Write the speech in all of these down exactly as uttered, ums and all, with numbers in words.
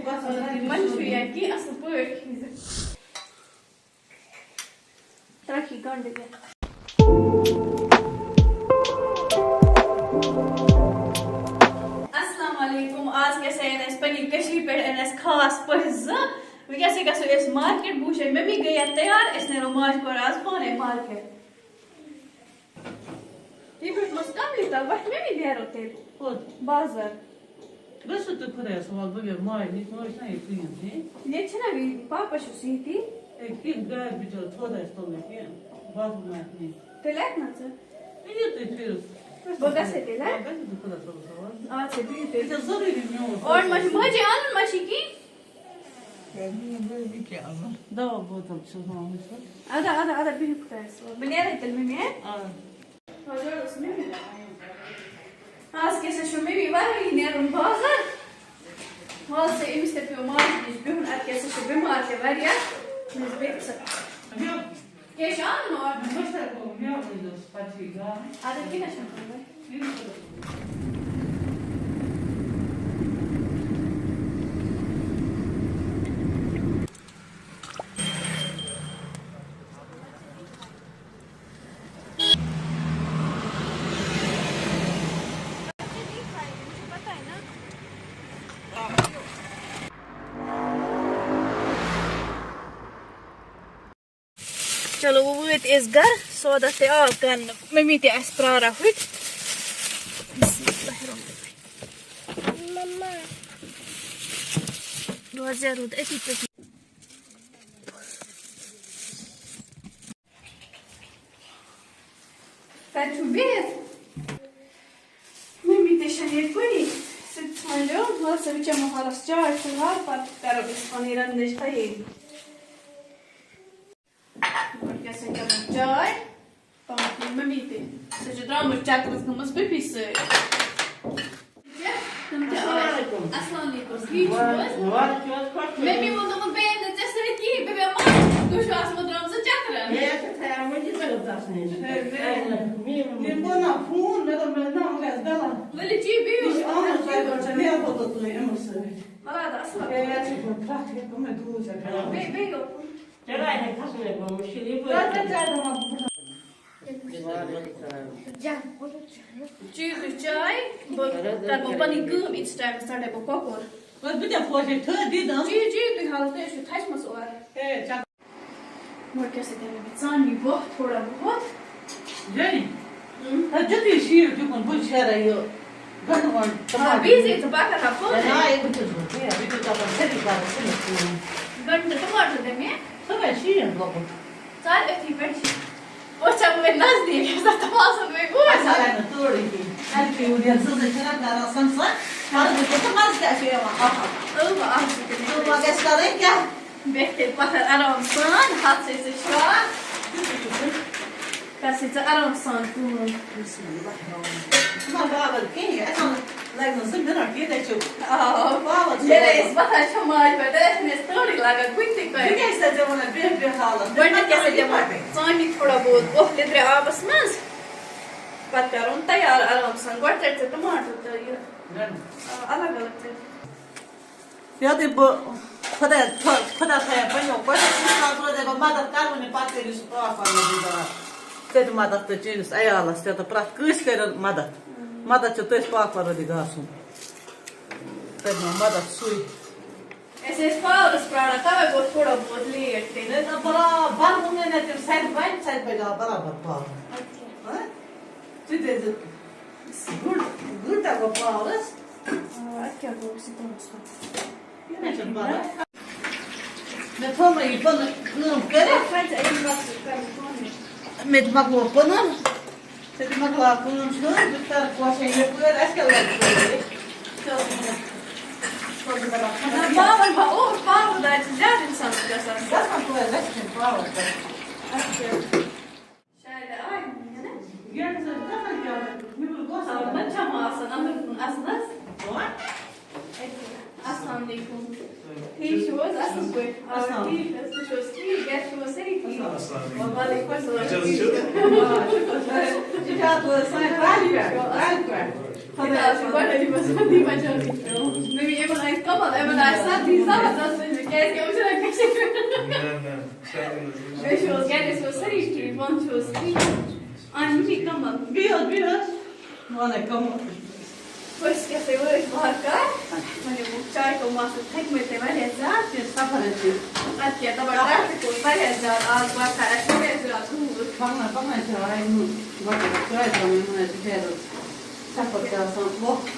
منٛز چھُ یا کینٛہہ اَصٕل پٲٹھۍ کھیٚیہِ زِ۔ ترٛکھی گنٛڈٕ یَتھ۔ السلام علیکم۔ آز کیٛاہ سا أنۍ اَسہِ پننہِ کٔشیٖرِ پٮ۪ٹھ، أنۍ اَسہِ خاص پٔژھۍ زٕ۔ وۄنۍ کیٛاہ سا گژھو أسۍ مارکیٹ، بہٕ وٕچھے ممی گٔیے تیار، أسۍ نیرو ماجہِ کورِ آز پانے مارکیٹ۔ یہِ بیوٗٹھ مس کملہِ تل، وۄتھ ممی نیرو تیٚلہِ۔ کوٚت؟ بازر۔ گٔژھِو تُہۍ خۄدایَس حوالہٕ، بہٕ بیٚہمہٕ ماجہِ نِش، مٲج چھَنا ییٚتہِ کِہیٖنۍ تہِ۔ ییٚتہِ چھِنہ بیٚیہِ، پاپا چھُ سۭتی۔ ہے، کینٛہہ گرِ بِچٲرۍ تھوٚد آسہِ تُلنٕے کینٛہہ، باتھ روٗم آسہِ نہٕ۔ تیٚلہِ اَتہِ نَژٕ۔ تُہۍ یِیِو تُہۍ پھِرِو۔ بہٕ گژھٕ تیٚلہِ، ہہ؟ آ، گٔژھِو تُہۍ خۄدایَس حوالہٕ۔ اَدٕ سا، بِہِو تیٚلہِ۔ یہِ چھےٚ ضروٗری میون۔ اورٕ ما چھِ مٲجی اَنُن ما چھِ کِہیٖنۍ؟ دوا بوتل چھَس بہٕ آمٕژ۔ اَدٕ، اَدٕ، اَدٕ، بِہِو خۄدایَس حوالہٕ۔ بہٕ نیرَے تیٚلہِ مٔمی۔ آ۔ آز کیٛاہ سا چھُ مٔمی وَرٲیی نیرُن بازر؟ وَلہٕ سا، أمِس تہِ پیوٚو ماجہِ نِش بِہُن، اَدٕ کیٛاہ سا چھُ بٮ۪مار تہِ واریاہ۔ أمِس بیٚکہِ سا-، کیٛاہ چھُ اَنُن اورٕ؟ مےٚ چھُ تَتہِ کوٚرمُت، مےٚ أنۍزیوس پَتہٕ چھِ یہِ گرم۔ اَدٕ کینٛہہ چھُنہٕ پَرواے۔ یہِ چھُ چلو، وۄنۍ وٲتۍ أسۍ گرٕ، سودا تہِ آو کرنہٕ، مٔمی تہِ آسہِ پراران ہُتہِ۔ بسم اللہ الرحمن الرحیم۔ روزیا روٗد أتی پٔتۍ۔ تَتہِ چھُ بِہِتھ۔ مٔمی تہِ چھَنہٕ ییٚتہِ کُنی۔ سُہ تہِ ژھانٛڈیو۔ وَلہٕ سا، بہٕ چَمہٕ حالَس چاے فِلحال، پَتہٕ کَرو أسۍ پَنٕنۍ رَننٕچ تیٲری۔ گۄڈٕ کیٛاہ سا چَمو چاے، پَتہٕ مٔمی تہِ۔ سۄ چھِ درٛامٕژ چَکرَس گٔمٕژ پھپھی سۭتۍ۔ تِم تہِ آے۔ السلام علیکم۔ السلام علیکم۔ ٹھیٖک چھِو حظ؟ وعلیکم السلام۔ مٔمی ووٚن دوٚپُن، "بہٕ یِمہٕ نہٕ ژےٚ سۭتۍ کِہیٖنۍ، بہٕ بیٚہمہٕ ماجہِ۔" تُہۍ چھِو آسمُت درٛامژٕ چکرن۔ مےٚ چھِ تھایمٕتۍ یہِ ضروٗرت آسنٕچ۔ ہے، مےٚ، اہن حظ، مےٚ ووٚن۔ یہِ کوٚر نا فون، مےٚ دوٚپ، مےٚ نا، وۄنۍ گژھِ غلط۔ ؤلِو، چیٚیِو، بِہِو۔ یُس آمُت تۄہہِ پٮ۪ٹھ چھےٚ، نیرٕ بہٕ تہٕ تُہۍ یِمو سۭتۍ۔ وَلہٕ اَدٕ اَصٕل۔ ہے، اَسہِ چھِ پَتہٕ پرٛٮ۪تھ کینٛہہ تِمَے دوٗر چھےٚ کَران۔ بیٚیہِ، بیٚیہِ گوٚو۔ چلو، ہے، کھسُن ہے گوٚو مُشکِل، یہِ پٲٹھۍ۔ تۄہہِ کیٛاہ چاے دِمو؟ چیٚیِو تُہۍ چاے، بہٕ کرٕ بہٕ پنٕنۍ کٲم، ییٖتِس ٹایمَس ژَٹَے بہٕ کۄکُر۔ بہٕ تہِ پوشے تھٔد دِتھ، اۭں۔ چیٚیِو، چیٚیِو تُہۍ حالَس، تُہۍ ٲسِو تھَچہِ منٛز اورٕ۔ اے، چا-۔ وۄنۍ کیٛاہ سا دِمہٕ بہٕ ژامنہِ بۄہ تھوڑا بہت۔ جٲنی، اۭں۔ تَتھ دیُتُے شیٖٹ دیُتمُت، بہٕ چھَرٕ یہِ گنٛڈٕ وَنٛڈٕ آ، ٹماٹر۔ بیٚیہِ زِ ژٕ پَکَکھ ہا پانَے۔ نہ، یہِ بہٕ چھَس گۄڈٕ، یہِ، بہٕ چھَس دَپان، ژھٔٹِس بَرَس کُنَتھ کٲم۔ گنٛڈٕ تہٕ ٹماٹر دِمہٕ مےٚ۔ ژٕ کَتہِ شیٖٹ لوٚگُت؟ ژٕ اَتہِ أتھی پٮ۪ٹھ چھِ۔ أسۍ چھِ وۄنۍ نزدیٖک، یُس تَتھ تَماسَن وۄنۍ گوٚو۔ اَسہِ آے نہٕ تورٕے کِہیٖنۍ۔ اَسہِ چھِ یِوان یَتھ زٕ زٕ چھِنہ کَران سَمسان، مَرٕد تہِ تہٕ مَرٕد تہِ آسہِ یِوان اَتھ۔ اۭں، اَتھ سۭتۍ تہِ۔ تہٕ وۄنۍ گژھِ کَرٕنۍ کیٛاہ؟ بیٚیہِ تیٚلہِ پَتھَر آرام سان، ہَتھ سۭتۍ سۭتۍ شرٛاکھ۔ تَتھ سۭتۍ ژٕ آرام سان کٲم۔ بِسمِ اللہِ الرحمٰنِ الرحیٖم۔ نہ، بابر کِہیٖنۍ، اَسہِ ووٚن لگہِ نہٕ زٕ منٹ، ییٚتہِ چھُ آ۔ پاور چھُ ییٚلہِ روزان۔ أسۍ وۄتھان چھِ ماجہِ پٮ۪ٹھ، تیٚلہِ چھِنہٕ أسۍ تورٕے لگان کُنہِ تہِ کامہِ۔ بہٕ کیٛازِ چھَس ژےٚ وَنان، بیٚہہ، بیٚہہ حالَس۔ گۄڈٕنٮ۪تھ کیٛاہ سا دِمو؟ ژامنہِ تھوڑا بہت بۄہ لیٚدرِ آبَس منٛز، پَتہٕ کَرُن تیار آرام سان۔ گۄڈٕ ژَٹہِ ژٕ ٹماٹر تہٕ یہِ، گنٛڈٕ۔ آ، الگ الگ ژَٹہِ۔ یوٚتُے بہٕ خۄداے، خۄ-، خۄدا تھایَم پنٛنیو پَتہٕ، اِنسان روزِ بہٕ مَدَد کَرُن، پَتہٕ کٔرِو سُہ پاک پَروَردِگار۔ کٔرِو مَدَد تہٕ چٲنِس عیالَس تہِ تہٕ پرٛٮ۪تھ کٲنٛسہِ کٔرِو مَدَد۔ مَدَد چھِ تٔتھۍ پاک پَروَردِگار سُنٛد۔ کٔرِو مےٚ مَدَد سُے۔ أسۍ ٲسۍ پاورَس پرٛاران، تَوَے گوٚو تھوڑا بہت لیٹ تیٚلہِ۔ نہ، نہ، برابر ووٚن مےٚ، مےٚ تٔمۍ سَتہِ بَجہِ، سَتہِ بَجہِ آو برابر پاور۔ اَدٕ کیٛاہ؟ ہہ؟ ژٕ تہِ ٲسۍ زِ گُٹ، گُٹ ہٮ۪کو پاورَس۔ آ، اَدٕ کیٛاہ گوٚو، سُہ کوٚرُس پَتہٕ۔ کینٛہہ نہ چھُنہٕ پَرواے۔ مےٚ تھوٚو وۄنۍ یہِ پَنُن کٲم کٔرِتھ۔ مےٚ تہِ مۄکلوو پَنُن۔ ژےٚ تہِ مۄکلاو کٲم شٲم، بہٕ تہِ کَرٕ کوشش یَپٲرۍ، اَسہِ کیٛاہ لَگہِ سورُے؟ نہ، پاوَر ما اوس، پاوَر دارِ چھِ زیادٕ اِنسانَس گژھان۔ گژھان توتہِ گژھِ کینٛہہ پاوَر تہِ۔ اَدٕ کیٛاہ؟ شاید آے وۄنۍ، ہے نا؟ گیٹَس ٲسۍ گژھان کیٛاہ؟ مےٚ دوٚپ، بہٕ آسہٕ آ، نہ چھَم آسان أنٛدرٕ کُن اَژنَس۔ کون؟ السلام علیکم۔ ٹھیٖک چھِو حظ؟ اَصٕل پٲٹھۍ۔ آ، السلام۔ ٹھیٖک حظ، تُہۍ چھِو حظ ٹھیٖک؟ گَرِ چھِو حظ سٲری ٹھیٖک؟ السلام علیکم۔ وعلیکم السلام۔ اچھا، ٹھیٖک چھِو؟ آ، شُکر خۄدایَس۔ یہِ چھِ اَتھ منٛز سانہِ کالہِ پٮ۪ٹھ، کالہِ پٮ۪ٹھ۔ خۄدایَس چھِ گۄڈٕ یِم ٲسۍ مٔنٛدی بَچاونٕکۍ پٮ۪وان۔ مےٚ یِمَن آیہِ یِمَن آسہِ سردی زبردست لٔجمٕژ، کیٛازِکہِ یِم چھِنہ کٔشیٖرِ پٮ۪ٹھ۔ نہ، نہ، سردی منٛز چھِنہٕ۔ بیٚیہِ چھِو حظ گَرِ، ٲسِو سٲری ٹھیٖک، پانہٕ چھِو حظ ٹھیٖک؟ اَہَن، ممی کَمَن؟ بِہِو حظ، بِہِو حظ۔ وعلیکم۔ أسۍ کیٛاہ سا وٲتۍ وارٕ کارٕ۔ وۄنۍ یِمو چاے تو ماسہٕ تھٔکۍ مٕتۍ تہِ واریاہ زیادٕ۔ یہِ سفر حظ چھِ۔ اَدٕ کیٛاہ، دَپان ٹرٛیفِک اوس واریاہ زیادٕ آز واتان اَسہِ واریاہ زیادٕ دوٗر۔ پَکنہ، پَکنہ چھِ آے نہٕ وۄنۍ چاے ترٛاوٕنۍ، یِمَن حظ بِچارٮ۪ن سفر چھِ آسان ووٚکھ۔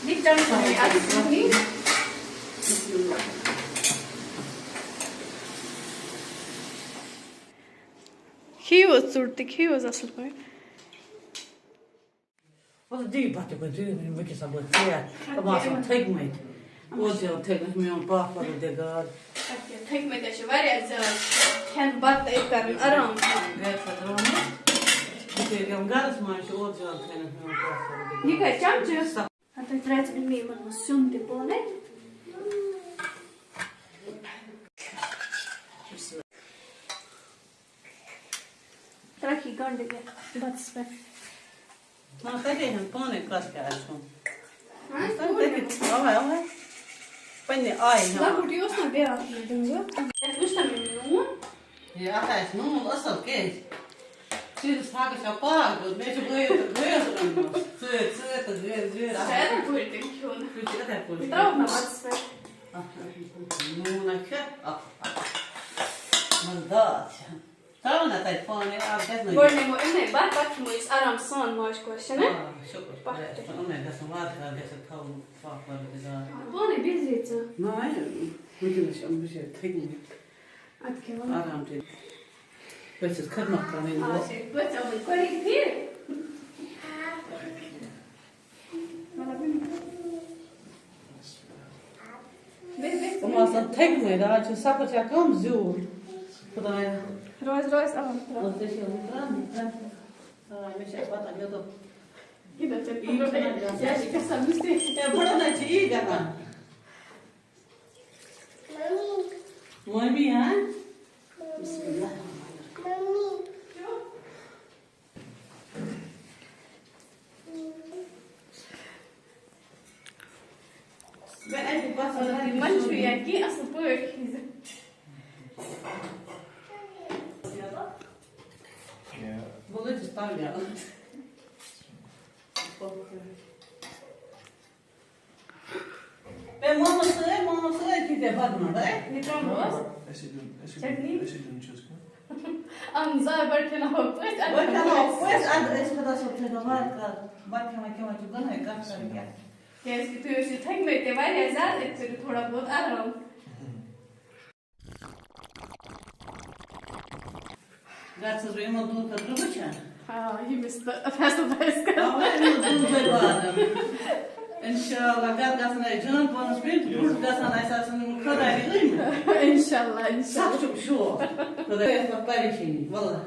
یہِ چمچہٕ مےٚ اَتھَس منٛز نِنۍ۔ بسم اللہ۔ کھیٚیِو حظ ژوٚٹ تہِ، کھیٚیِو حظ اَصٕل پٲٹھۍ۔ وَلہٕ دِیِو بَتہٕ یَپٲرۍ، دِیِو مےٚ وٕنکیٚس اَپٲرۍ ژیر۔ تِم آسَن تھٔکۍ مٕتۍ۔ اوس یِوان تھٔکۍ مٕتۍ، میون پاپہٕ پَرُن تہِ گاڈ۔ اَدٕ کیٛاہ، تھٔکۍ مٕتۍ حظ چھِ واریاہ زیادٕ۔ کھٮ۪ن بَتہٕ أتھۍ کَرُن آرام۔ گَرِ چھا درٛامُت؟ بِچٲرۍ یِم گَرَس منٛز چھِ، اوس یِوان تھٔکۍ مٕتۍ میون پاپہٕ پَرُن تہِ گاڈ۔ یہِ کَتہِ چَمچہٕ؟ اَتھ ترٛایہِ ژٕ مےٚ یِمَن منٛز سیُن تہِ پانَے۔ ترٛکھ یہِ گنٛڈٕ یَتھ بَتَس پٮ۪ٹھ۔ نہ، تَتے ہن پانے کَتھ کیٛاہ آسہِ ہُم۔ ہاں، تَتے، اَوَے، اَوَے۔ پننہِ آیہِ ہٮ۪وان۔ لۄکُٹ یہِ اوس نہ بیٛاکھ یہِ ڈوٗنۍ۔ یَتھ وٕچھ نہ مےٚ نوٗن۔ ہے، اَتھ آسہِ نوٗن اَصٕل کیٛازِ؟ ژٕ یُس ہاکَس چھا پاکھ دیُت، مےٚ چھُ گٲیِتھ تہٕ گٲیِتھ روٚنمُت۔ سۭتۍ، سۭتۍ تہٕ گٲیِتھ، گٲیِتھ۔ سُہ یِتھَے پٲٹھۍ تٔمۍ کھیوٚو نہٕ۔ سُہ چھُ یِتھَے پٲٹھۍ۔ ترٛاوُکھ نہ بَتَس پٮ۪ٹھ۔ اَتھ نوٗن ہا کھٮ۪تھ، اَتھ، اَتھ۔ مَزٕدار چھِ۔ ترٛاو نہ تَتہِ پانَے، اَتھ گژھِ نہ۔ گۄڈٕ نِمو یِمنٕے بَتہٕ، پَتہٕ کھٮ۪مو أسۍ آرام سان ماجہِ کۄس چھَنہ؟ آ، شُکُر پَتہٕ خۄدایَس کُن۔ یِمَے گژھن وارٕ کارٕ گٔژھِتھ تھاوُن پاپہٕ وَرٲے دار۔ پانَے بِہزِ ژٕ۔ نہ، وٕنکیٚنَس چھِ یِم بِچٲرۍ تھٔکۍ مٕتۍ۔ اَدٕ کیٛاہ وَنہٕ؟ آرام تہِ۔ پٔژھِس خدمت کَرٕنۍ آ، گوٚو۔ چھِ پٔژھ آمٕتۍ گۄڈٕنِکۍ پھِرِ۔ یِم آسان تھٔکۍ مٕتۍ، آز چھِ سفر چھا کم زیوٗٹھ، خدایا۔ روز روز آرام ترٛاو۔ آ، مےٚ چھِ پتہ، مےٚ دوٚپ، یہِ چھُنہ گژھان۔ ہے، بڑٕ نہ چھِ یی گژھان۔ مٔمی، ہاں؟ بسم اللہ الرحمن الرحیم۔ وۄنۍ چھُ یا کینٛہہ اَصٕل پٲٹھۍ کھیٚزِ۔ بہٕ لٔجِس تَوِ یَلہٕ۔ مےٚ مونُس سۭتۍ، مونُس سۭتۍ چھِ ژےٚ بدمَڑ، ہے؟ یہِ کَم اوس؟ اَسہِ دیُن، اَسہِ دیُن، چٹنی؟ اَسہِ دیُن چھُس کھیوٚن۔ اَہَن، زایہِ بَڑٕ کھٮ۪ناوَکھ پٔژھۍ، اَدٕ بَڑٕ کھٮ۪ناوَکھ پٔژھۍ، اَدٕ أسۍ خۄدا صٲب تھٲیِو وارٕ کارٕ۔ بَتہٕ کھٮ۪وان کھٮ۪وان چھِ گُناہٕے کَتھ کَرٕنۍ کیٛاہ؟ کیٛازِکہِ تُہۍ ٲسِو تھٔکمٕتۍ تہِ واریاہ زیادٕ، أتۍ کٔرِو تھوڑا بہت آرام۔ گژھس بہٕ یِمن دۄن خٲطرٕ وٕچھان۔ آ، ییٚمِس تہٕ فیصل بھایَس کَرو۔ اَوا، یِمن دۄن دۄہہِ بعد۔ اِنشاءاللہ، گرٕ گژھن اَسہِ جان پانَس پیٚنۍ، بُڈٕ گژھن اَسہِ آسٕنۍ یِم خۄداے رٔنۍ۔ اِنشاءاللہ، اِنشاءاللہ۔ سخ چھُم شوق۔ خۄدایَس پَتہٕ پریشٲنی، واللہ۔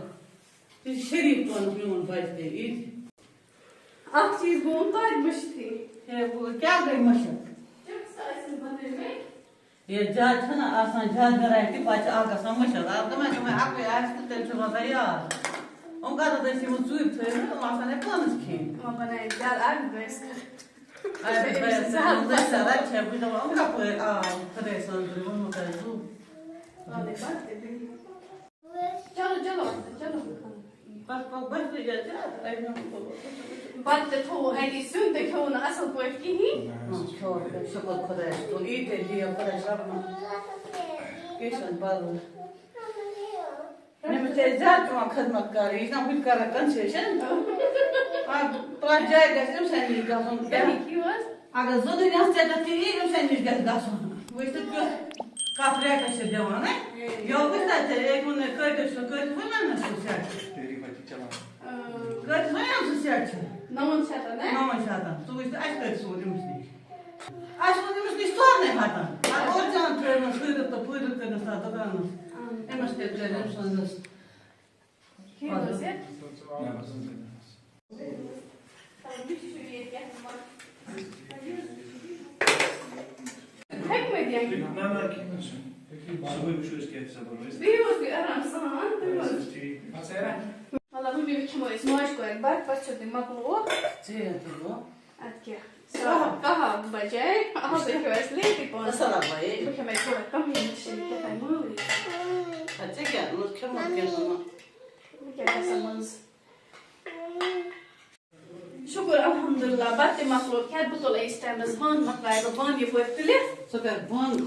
یہِ چھُ شریٖف پانَس میون بَچہٕ تہِ، یہِ تہِ۔ اَکھ چیٖز گوٚو توتہِ مٔشتھٕے۔ ہے، وۄنۍ کیٛاہ گٔے مٔشِتھ؟ تٔمِس ٲسۍ نہٕ بَنٲومٕتۍ۔ ییٚلہِ زیادٕ چھَنہ آسان، زیادٕ ویرایٹی، پَتہٕ چھِ اَکھ گژھان مٔشِتھ۔ اَتھ کَمَے کَمَے اَکُے آسہِ تہٕ تیٚلہِ چھُ روزان یاد۔ یِم کَتٮ۪تھ ٲسۍ یِمو ژوٗرِ تھٲومٕتۍ، تِم آسان ہے پانَس کھیٚنۍ۔ تِمو بَنایے زیادٕ عابد بھایَس خٲطرٕ۔ عابد بھایَس خٲطرٕ، زیادٕ یِم دٔسۍ رَتہِ چھِ، بہٕ دَپان، یِم کَپٲرۍ آو؟ خۄداے صٲبَن کٔرِو ووٚنمُت آسہِ زُو۔ وَلَے پَتہٕ تہِ بِہِو۔ چلو، چلو، چلو۔ بس، بس، بس، بس، بس۔ بَتہٕ تہِ تھوٚو اَتی، سیُن تہِ کھیوٚو نہٕ اَصٕل پٲٹھۍ کِہیٖنۍ۔ نہ، کھیوٚو، شُکُر خۄدایَس کُن، ییٖتیٛاہ دِیَو خۄدایَس رحمت۔ کیٚنٛہہ چھُنہٕ پَرواے۔ مےٚ چھِ زیادٕ پٮ۪وان خدمت کَرٕنۍ، یہِ چھِنہ ہُتہِ کَران concession۔ آ، پرٛٮ۪تھ جایہِ گژھِ أمۍ سٕے نِش گژھُن۔ تَمی کھیوٚو حظ۔ اگر زٕ دُنیاہَس ژےٚ تَتھ تہِ یی، أمۍ سٕے نِش گژھِ گژھُن۔ وٕچھ تہٕ کیُتھ کَتھ ریٹَس چھِ دِوان، ہے؟ یہِ اوس نہ ژےٚ، أکۍ ووٚن مےٚ، کۭتِس چھُ، کۭتِس وَنان نہ سُہ سیٹ چھُ؟ تیری بچی چلاو۔ اۭں۔ کۭتِس وَنان سُہ سیٹ چھُ؟ نَوَن شَتَن، ہے؟ نَوَن شَتَن۔ ژٕ وٕچھ تہٕ اَسہِ کۭتِس ووت أمِس نِش؟ اَسہِ ووت أمِس نِش ژورنٕے ہَتَن۔ اَدٕ اوس ژےٚ اَنان ترٛٲومٕژ ہۭرِتھ تہٕ پۭرِتھ کٔرِتھ تَتھ دُکانَس۔ اۭں۔ أمِس تہِ کٔرۍ أمۍ سٕنٛدِس۔ کھیٚیِو حظ یہِ۔ ہیٚکہِ مےٚ دِتھ؟ نہ، نہ، کِہیٖنۍ نہٕ چھُنہٕ۔ صُبحٲے وٕچھو أسۍ کیٛاہ حِساب روزِ۔ بِہِو حظ تُہۍ آرام سان، تُہۍ ما حظ۔ ٹھیٖک۔ مطلب، وۄنۍ کھٮ۪مو أسۍ ماجہِ کورِ بَتہٕ، پَتہٕ چھُو تُہۍ مۄکلووُکھ۔ ژیر تہِ گوٚو۔ اَدٕ کیٛاہ؟ ساڑٕ کَہہ۔ کَہہ بَجے، آز ہیٚکِو اَسہِ لیٹٕے اَصٕل آبا یے۔ بہٕ کھٮ۪مہٕ تھوڑا کَمٕے، مےٚ چھِ یہِ کیٛاہ تام مٲلٕے۔ اَدٕ ژےٚ کیٛاہ؟ نہ کھٮ۪مو کینٛہہ نہ۔ بہٕ کیٛاہ گژھٕ منٛز؟ شُکُر الحمدللہ، بَتہٕ تہِ مۄکلو کھٮ۪تھ، بہٕ تُلہٕ أکِس ٹایمَس بانہٕ، مۄکلاوٕ بہٕ بانہٕ یَپٲرۍ تُلِتھ۔ ژٕ کر بانہٕ،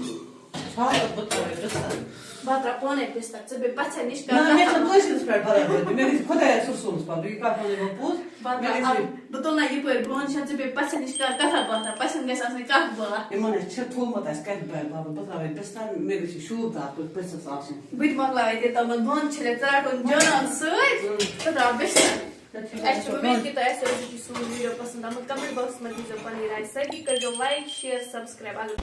ژھاوَکھ بہٕ ترٛاوَے بِستَر۔ بہٕ ترٛاوٕ پانَے بِستَر، ژٕ بیٚہہ پَژھٮ۪ن نِش کَر نہ، مےٚ کَتھا چھَنہٕ باتھا۔ کٲنٛسہِ ہِنٛز پٮ۪ٹھ برابردی، مےٚ گژھِ خۄدایَس رسوٗلَس پَتھ، بہٕ یہِ کَتھ وَنَے بہٕ پوٚز۔ بہٕ مےٚ ترٛاوٕ گژھِ اَتھ، بہٕ تُلہٕ نہ یَپٲرۍ بانہٕ چھَنہٕ، ژٕ بیٚہہ پَژھٮ۪ن نِش کَر کَتھا باتھا، پَژھٮ۪ن گژھِ آسٕنۍ کَتھ باتھ۔ یِمَن اَسہِ چھِ تھوٚومُت، اَسہِ کَتہِ بَرِ بَبہٕ، بہٕ ترٛاوَے بِستَر، مےٚ گژھِ شوٗب دار پٲٹھۍ پٔژھِس آسٕنۍ۔ بہٕ تہِ مۄکلاوَے تیٚلہِ تِمَن بانہٕ چھٔلِتھ، ژٕ رَٹھ وۄنۍ جانان سۭتۍ، ژٕ ترٛاو بِستَر۔ اَسہِ چھُ اُمید کہِ تۄہہِ آسہِ یہِ سون ویٖڈیو پَسنٛد آمُت۔ کَمٮ۪نٛٹ باکسَس منٛز دیٖزیو پَنٕنۍ راے، سۭتی کٔرۍزیو لایک، شِیَر، سَبسکرٛایب۔ اگر